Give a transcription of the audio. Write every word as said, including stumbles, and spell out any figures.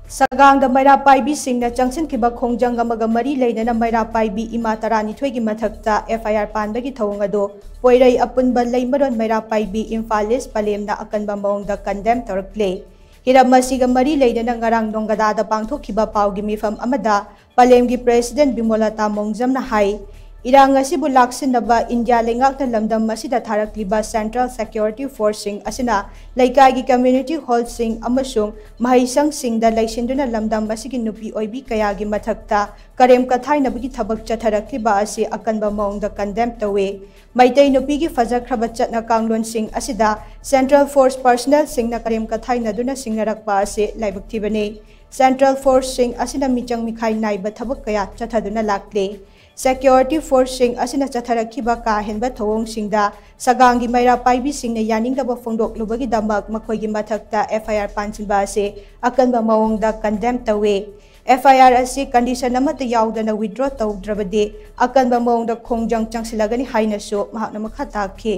ꯁꯒꯥꯡꯗ ꯃꯩꯔꯥ ꯄꯥꯏꯕꯤꯁꯤꯡꯅ ꯆꯪꯁꯤꯟꯈꯤꯕ ꯈꯣꯡꯖꯪ ꯑꯃꯒ ꯃꯔꯤ ꯂꯩꯅꯅ ꯃꯩꯔꯥ ꯄꯥꯏꯕꯤ ꯏꯃꯥ ꯇꯔꯥꯅꯤꯊꯣꯏꯒꯤ ꯃꯊꯛꯇ F I R ꯄꯥꯟꯕꯒꯤ ꯊꯧꯑꯣꯡ ꯑꯗꯨ ꯄꯣꯏꯔꯩ ꯑꯄꯨꯟꯕ ꯂꯩꯃꯔꯣꯟ ꯃꯩꯔꯥ ꯄꯥꯏꯕꯤ ꯏꯝꯐꯥꯜ ꯏꯁ ꯄꯂꯦꯝꯅ ꯑꯀꯟꯕ ꯃꯑꯣꯡꯗ condemn ꯇꯧꯔꯛꯂꯦ꯫ ꯍꯤꯔꯝ ꯑꯁꯤꯒ ꯃꯔꯤ ꯂꯩꯅꯅ ꯉꯔꯥꯡ ꯅꯣꯡꯒꯗꯥꯗ ꯄꯥꯡꯊꯣꯛꯈꯤꯕ ꯄꯥꯎꯒꯤ ꯃꯤꯐꯝ ꯑꯃꯗ ꯄꯂꯦꯝꯒꯤ President ꯕꯤꯃꯣꯂꯥꯇꯥ ꯃꯣꯡꯖꯝꯅ ꯍꯥꯏ, ꯏꯔꯥꯡ ꯑꯁꯤꯕꯨ ꯂꯥꯛꯁꯤꯟꯅꯕ ꯏꯟꯗꯤꯌꯥ ꯂꯩꯉꯥꯛꯅ ꯂꯝꯗꯝ ꯑꯁꯤꯗ ꯊꯥꯔꯛꯂꯤꯕ Central Security Force ꯁꯤꯡ ꯑꯁꯤꯅ ꯂꯩꯀꯥꯏꯒꯤ community hall ꯁꯤꯡ ꯑꯃꯁꯨꯡ ꯃꯍꯩꯁꯪꯁꯤꯡꯗ ꯂꯩꯁꯤꯟꯗꯨꯅ ꯂꯝꯗꯝ ꯑꯁꯤꯒꯤ ꯅꯨꯄꯤ ꯑꯣꯏꯕꯤ ꯀꯌꯥꯒꯤ ꯃꯊꯛꯇ ꯀꯔꯦꯝ ꯀꯊꯥꯏꯅꯕꯒꯤ ꯊꯕꯛ ꯆꯠꯊꯔꯛꯂꯤꯕ ꯑꯁꯤ ꯑꯀꯟꯕ ꯃꯑꯣꯡꯗ condemn ꯇꯧꯏ꯫ ꯃꯩꯇꯩ ꯅꯨꯄꯤꯒꯤ ꯐꯖꯈ꯭ꯔꯕ ꯆꯠꯅ ꯀꯥꯡꯂꯣꯟꯁꯤꯡ ꯑꯁꯤꯗ Central Force personnel ꯁꯤꯡꯅ ꯀꯔꯦꯝ ꯀꯊꯥꯏꯅꯗꯨꯅ ꯁꯤꯡꯅꯔꯛꯄ ꯑꯁꯤ ꯂꯥꯏꯕꯛ ꯊꯤꯕꯅꯤ꯫ Central Force ꯁꯤꯡ ꯑꯁꯤꯅ ꯃꯤꯆꯪ ꯃꯤꯈꯥꯏ ꯅꯥꯏꯕ ꯊꯕꯛ ꯀꯌꯥ ꯆꯠꯊꯗꯨꯅ ꯂꯥꯛꯂꯤ꯫ Security Force ꯁꯤꯡ ꯑꯁꯤꯅ ꯆꯠꯊꯔꯛꯈꯤꯕ ꯀꯥ ꯍꯦꯟꯕ ꯊꯧꯑꯣꯡꯁꯤꯡꯗ ꯁꯒꯥꯡꯒꯤ ꯃꯩꯔꯥ ꯄꯥꯏꯕꯤꯁꯤꯡꯅ ꯌꯥꯅꯤꯡꯗꯕ ꯐꯣꯡꯗꯣꯛꯂꯨꯕꯒꯤꯗꯃꯛ ꯃꯈꯣꯏꯒꯤ ꯃꯊꯛꯇ F I R ꯄꯥꯟꯁꯤꯟꯕ ꯑꯁꯤ ꯑꯀꯟꯕ ꯃꯑꯣꯡꯗ condemn ꯇꯧꯏ꯫ F I R ꯑꯁꯤ condition ꯑꯃꯠꯇ ꯌꯥꯎꯗꯅ withdraw ꯇꯧꯗ꯭ꯔꯕꯗꯤ ꯑꯀꯟꯕ ꯃꯑꯣꯡꯗ ꯈꯣꯡꯖꯪ ꯆꯪꯁꯤꯜꯂꯒꯅꯤ ꯍꯥꯏꯅꯁꯨ ꯃꯍꯥꯛꯅ ꯃꯈꯥ ꯇꯥꯈꯤ꯫